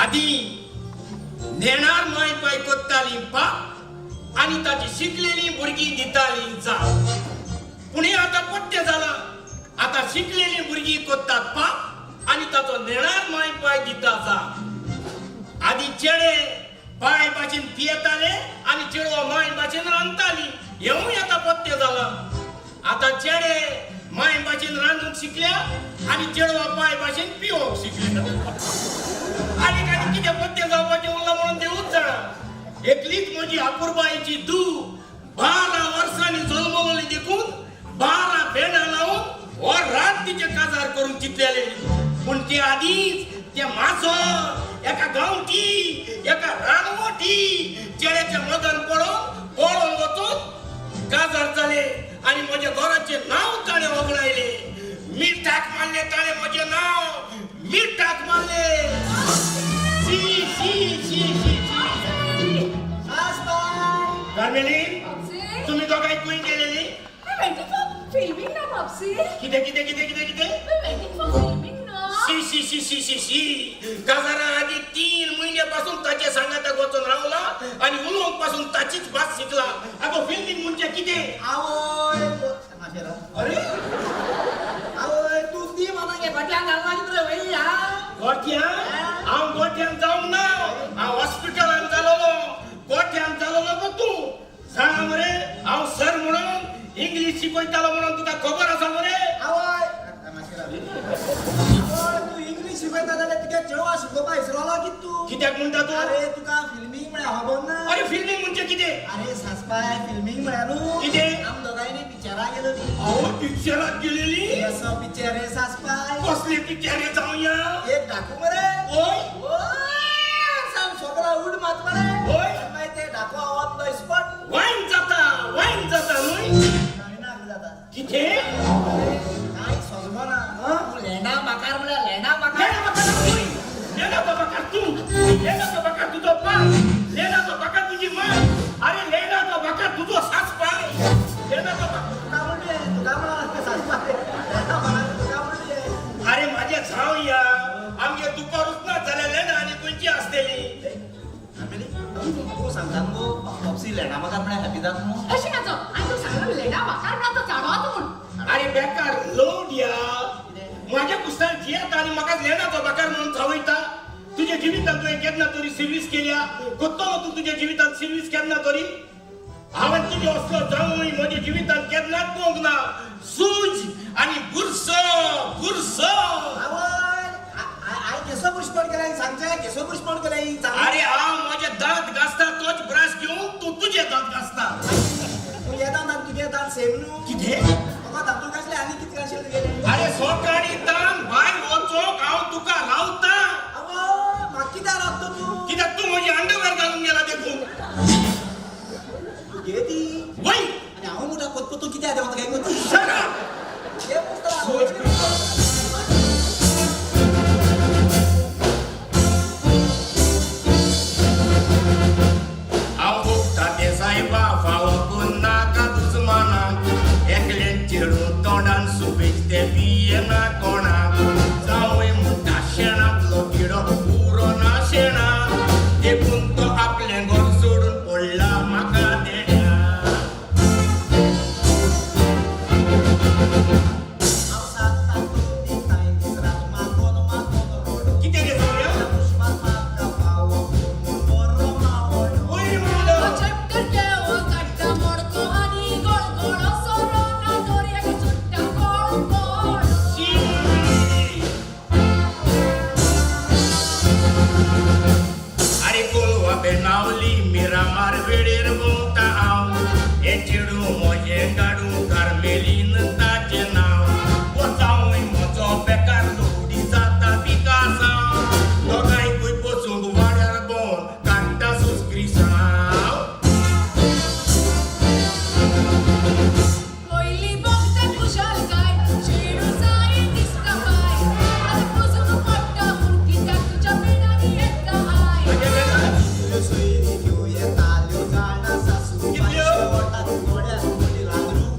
आदी नेणार माय पाय कोत्ताली पाप आनी ताची शिकलेली भुरगीं दिताली जाप. पूण हें आतां पट्टें जालां. आतां शिकलेली भुरगीं कोत्तात पाप आनी ताचो नेणार माय पाय दिता जाप. आदी चेडे पाय भाशेन पियेताले आनी चेडवां माय भाशेन रांदताली. हेंवूय आतां पत्तें जालां. आतां चेडे माय भाशेन रांदूंक शिकल्या आनी चेडवां पाय भाशेन पिवंक शिकल्या. आनी आनी कितें पत्तें जावपाचें उरलां म्हणून देवूच जाणा. एकलीच म्हजी अपुरबायेची धूव 12 वर्सांनी जल्मवली देखून 12 भेणां लावन हो रात तिचें काजार करूंक चिंतलेले. पूण ते आदींच ते माजर एका गांवठी एका रानवटी चेड्याच्या मदन पडोवन पळोवन वचून काजार जाले आनी म्हज्या घराचें नांव ताणें वगडायलें. मिठाक मारलें ताणें म्हजें नांव, मिठाक मारलें. शी शी शी शी शी. कार्मेलीन, तुमी दोगांय खंय गेलेली? फिल्मिंग ना बापसी. कितें कितें कितें कितें कितें? वेटिंग फॉर फिल्मिंग ना. शी शी शी शी शी शी. काजारा आदी 3 म्हयने पासून ताचे सांगाताक वचून रावला आनी उलोवंक पासून ताचीच भास शिकला. आगो फिल्मिंग म्हणजे कितें? आवय. अरे आवय तूं ती म्हाका गोट्यान घालना कितें रे हा? गोठ्यान? हांव गोठ्यान जावंक ना, हांव हॉस्पिटलान जालोलो. गोठ्यान जालोलो गो तूं. जाणा मरे, हांव सर म्हणून इंग्लीश शिकयतालो म्हणून तुका खबर आसा मरे? आवय आवय तूं इंग्लीश शिकयता जाल्यार तुगे चेडवा शिकोवपा विसरलो कितें तूं? कित्याक म्हणटा तूं? अरे तुका फिल्मिंग म्हळ्यार खबर ना? अरे फिल्मिंग म्हणजे कितें? अरे सासपाय फिल्मिंग म्हळ्यार न्हू कितें? आम दोगांयनी पिक्चराक गेलोली. हांव पिक्चराक गेलेली? कसो पिक्चर रे सासपाय? कसले पिक्चर रे जावया? एक डाकू मरे. ओय साम सगळो उड मात मरे. ओय. मागीर ते डाकू ऑन the spot. वायन जाता, वायन जाता न्हय? ना जाता. कितें? काय सजमो ना तूं लेंडा बाकार म्हळ्यार लेंडा बाकार. लेणाचो बाकार तूं, लेणाचो बाकार तूं, लेणाचो बाकार तुजो पाय, लेणाचो बाकार तुजी माय. अरे लेणाचो बाकार तुजो सासपाय, लेणाचो बाकार. तुका म्हणले तुका म्हणा सासपाय लेंडा बाकार तुका म्हणले. अरे माझ्या जावया, आमगे दुकारूच ना जाल्यार लेणा आनी खंयची आसतली? तूं सांगता मगो बापसी लेंडा बाकार म्हळ्यार हॅपी जाता न्हू? अशें काचो आनी तूं सांगलो लेडा म्हाका ना तो चाडवात म्हूण. अरे बेकार लोड या, माझ्या कुस्तान जियेता आनी म्हाका लेणाचो बाकार म्हणून चावयता. तुज्या जिवितांत तुवें केन्ना तरी सर्वीस केल्या? कोत्तलो तूं तुज्या जिवितांत सर्वीस केन्ना तरी? हांवें तुजे असलो जावूय म्हज्या जिवितांत केन्नाच पळोवंक ना. सूज आनी बुरसो बुरसो. आवय I केसो बुशपण केलाय सांगचें? केसो बुशपण केलाय? अरे हांव म्हजे दांत घासता तोच ब्रश घेवन तूं तुजे दांत घासता. तुगे दांत आनी तुगे दांत सेम न्हू? कितें? म्हाका दांतू घासले आनी कितें घालशील तुगेले? अरे सकाळी तान भायर वचोंक हांव तुका रावता. आवय म्हाका कित्याक रावता तूं? कित्याक तूं म्हजी अंडरवेअर घालून गेला देखून. तुगे ती. वय. आनी हांव मुठा पोतपोतू कित्याक देंवता काय गो ती? Shut up! हे मुठा. हांव भोगता तें सायबा फावो नाका दुस्मानाक. एकलें चेडूं तोंडान सुबेज तें पियेना कोणाक. जावंय म्हणटा शेणांतलो किडो उरो ना शेणाक. देखून तो आपलें घर सोडून पडला म्हाका देण्या. हांव सांगता तूं दिताय दीस रात मागोन मागोन रोड. कितें रे जावया? दुश्मान म्हाका पावो म्हूण बरो मावडो. वयर म्हणलो. चॅप्टर केवो काडटा मोडको आनी गोळगोळो सोरो ना दोरयाक सुट्टा कोळ कोळ. शी. अरे कोलवा बेनावली मिरामार वेळेर भोंवता हांव. हें चेडूं म्हजें गाडूं कार्मेलीन ताचें नांव. हो जावूय म्हजो बेकार लोडी जाता पिकासांव. दोगांयकूय बसूंक वाड्यार भोंवन काडटा सुस्क्रिसांव. पयली बघता खुशालकाय चेडूं जाय दिसता पाय. आतां पुसून पडटा म्हूण कित्याक तुज्या पेणांनी येता I. म्हजें बेजार? तुज्यो सोयरी घेवं येताल्यो जाणा सासू. कितल्यो? शेवटाक गोड्या मोडी रांदरू.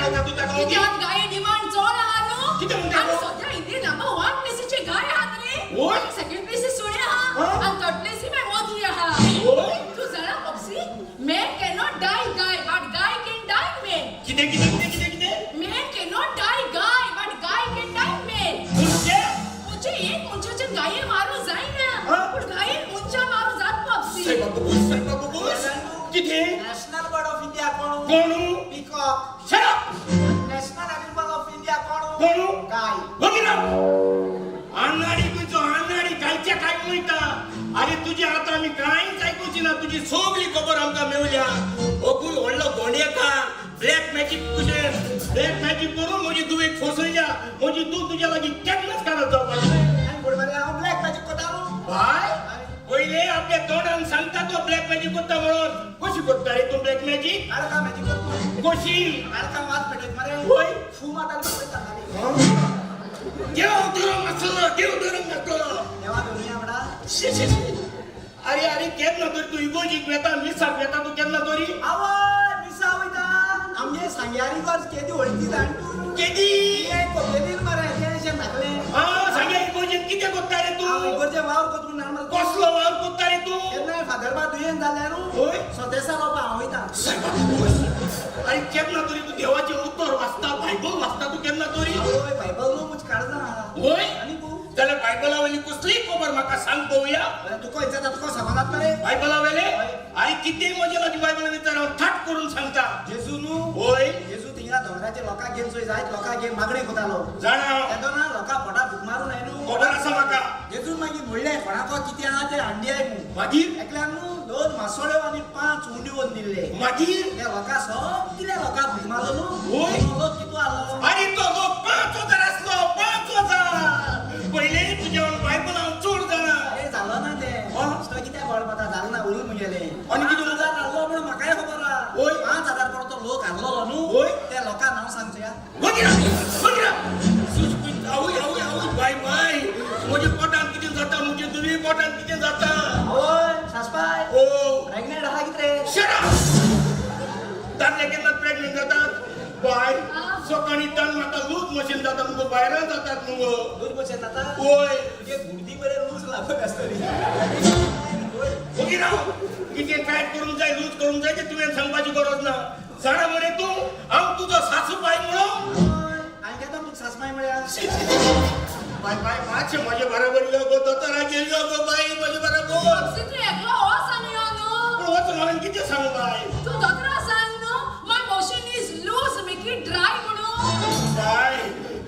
घालता तूं ताका ओगी? कित्याक गाये डिमांड चड आहा न्हू? कितें म्हणटा आनी गो? सद्या इंडियन नंबर वन प्लेसीचे गाय आहात रे. होय? सेकंड प्लेसी सुणे आहा हा? आनी थर्ड प्लेसी मागीर मोदी आहा. होय? तूं जाणा popsy, man cannot die guy but guy can die man. कितें कितें कितें कितें कितें? Man cannot die guy but guy can die man. म्हणजे? म्हणजे एक मनशाच्यान गाये मारूं जायना, हा? पूण गायेन मनशां मारूं जात popsy. सायबा बबूस, सायबा बबूस. कितें? नॅशनल बर्ड ऑफ इंडिया कोण? कोणू? Peacock. Shut up! National animal of India कोण? कोणू? गाय. वगी राव. आन्नाडी खंयचो आन्नाडी कायच्या काय उलयता. अरे तुजी आतां आमी कांयच आयकुची ना. तुजी सगळी खबर आमकां मेवल्या. ओकूय व्हडलो गोंडेकार ब्लॅक मॅजीक कशें ब्लॅक मॅजीक करून म्हजी धुवेक फसयल्या. म्हजी धूव तुज्या लागीं केन्नाच कानात जावपाची. आनी फुडें मरे हांव ब्लॅक मॅजीक कोता न्हू. बाय पयले आपल्या तोंडान सांगता तो ब्लॅक मॅजीक करता म्हणून. कशी करता रे तूं ब्लॅक मॅजीक? काळखा मॅजीक करता. कशी? काळखा वाज पेटयत मरे. होय? फू मारता आनी पेटयत जाताली. देव धरम आसतलो, देव धरम आसतलो. देवा धरुया म्हणा. शी शी शी. अरे अरे केन्ना तरी तूं इगोजीक वेता, मिसाक वेता तूं केन्ना तरी? आवय मिसा वयता. आमगे सांग्यारी वर्स केदी व्हडली जाण तूं. केदी? तें कोपेलीन मरे तें अशें धाकलें. हा सांग्या इगोजीन कितें करता रे हांव तूं? इगोर्जे वावर कोत म्हूण जाण मरे. कसलो वावर करता रे तूं? केन्नाय फादर बा दुयेंत जाल्यार न्हू होय? सोतेसा रोवपा हांव वयता. अरे केन्ना तरी तूं देवाचें उतर वाचता, बायबल वाचता तूं केन्ना तरी? आवय बायबल न्हू मुज काळजां आहा. होय? आनी तूं? जाल्यार बायबला वयली कसलीय खबर म्हाका सांग पळोवया. बरें तुका विचारता तुका खबर मरे. बायबला वयले? अरे कितें म्हजे लागीं बायबल विचार हांव थाट करून सांगता. जेजू न्हू. होय? जेजू थिंगा दोंगराचेर लोकांक घेवन चोय जायत लोकांक घेवन मागणें कोतालो. जाणा. तेदोना लोकां पोटाक भूक मारून आय न्हू. खबर आसा म्हाका. जेजून मागीर म्हणलें कोणाको कितें आहा तें हांडी I म्हूण. मागीर? एकल्यान न्हू 2 मासोळ्यो आनी 5 उंडी दिल्ले. मागीर? त्या लोकां सगल्या लोकांक भूक मारलो न्हू. होय? तो लोक कितू आसलो? अरे तो लोक 5000 आसलो, 5000. पयले तुज्या बायबल हांव चड जाणा. अरे जालो ना तें. हा? तो कित्याक बळ पडटा जालें ना उरूं मुगेलें. आनी कितें? 5000 हाडलो म्हूण म्हाकाय खबर आहा. होय? 5000 पडो तो लोक हाडलेलो न्हू. होय? त्या लोकांक नांव सांगचोया. वगी राव, वगी राव. आवय आवय आवय बाय बाय म्हज्या पोटांत कितें जाता, म्हजे दुवी पोटांत कितें जाता. आवय सासपाय. ओ प्रेग्नेंट आहा कितें रे? Shut up! दादले केन्ना प्रेग्नेंट जातात? बाय सकाळीं तान म्हाका लूज मशीन जाता मुगो, भायरान जातात मुगो. लूज मोशन जाता? होय. तुगे गुडदी बरें लूज लागत आसतली. वगी राव. कितें टायट करूंक जाय, लूज करूंक जाय तें तुवें सांगपाची गरज ना. जाणा मरे तूं हांव तुजो सासू बाय म्हणून. हांवें केन्ना तुका सासमाय म्हळ्या? बाय बाय मातशें म्हजे बरोबर यो गो दोतोरागेर यो गो बाय म्हजे बरोबर. पोपसी तूं एकलो वच आनी यो न्हू. पूण वचून हांवें कितें सांगू बाय? तूं दोतोरा सांग न्हू my motion is loose make it dry म्हणून. बाय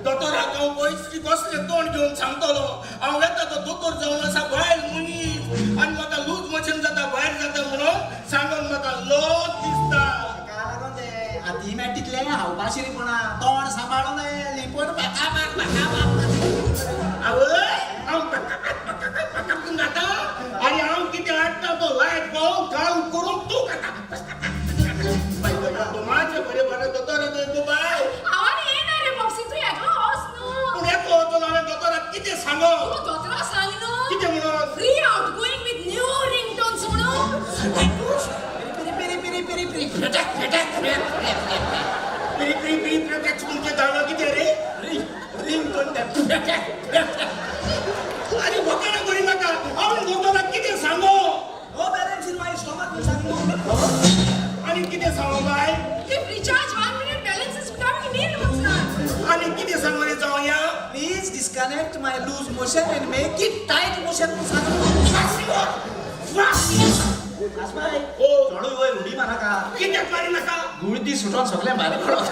दोतोराक हांव पयस कसलें तोंड घेवन सांगतलो. हांव वेता तो दोतोर जावन आसा बायल मनीस आनी म्हाका लूज मोशन जाता भायर जाता म्हणून सांगून म्हाका लज दिसता. ताका लागून ते हाती मेटितले हावपाशिरीपणा तोंड सांबाळून लिपोवन बाका बाक बाका बाक. आवय हांव पकाकात पकाकात पकाकून जाता. आनी हांव कितें हाडटा तो लायट पावोवन काळू करून तूं खाता. बाय बाय मातशें बरें बरें दोतोराक गो बाय. हांव आनी येना रे पोपसी, तूं एकलो वच न्हू. पूण एकलो वचून हांवें दोतोराक कितें सांगो? तूं दोतोरा सांग न्हू. कितें म्हणून? Free outgoing with new ringtones म्हणून. पिरी पिरी पिरी पिरी पिरी फेटक फेटक फेट पिरी पिरी पिरी फेटक म्हणजे जाणं कितें रे? Ring ring tone. अरे वकाणां करी नाका. हांवें दोतोराक कितें सांगो? No balance in my stomach म्हूण सांग न्हू. आनी कितें सांगो बाय? If recharge 1 minute balance is becoming nil म्हणून सांग. आनी कितें सांगो रे जावया? Please disconnect my loose motion and make it tight motion म्हूण सांग न्हू. सासमाय ओ चडूय वयर उडी मारनाका. कित्याक मारी नाका? गुळदी सुटोन सगळें भायर पडत.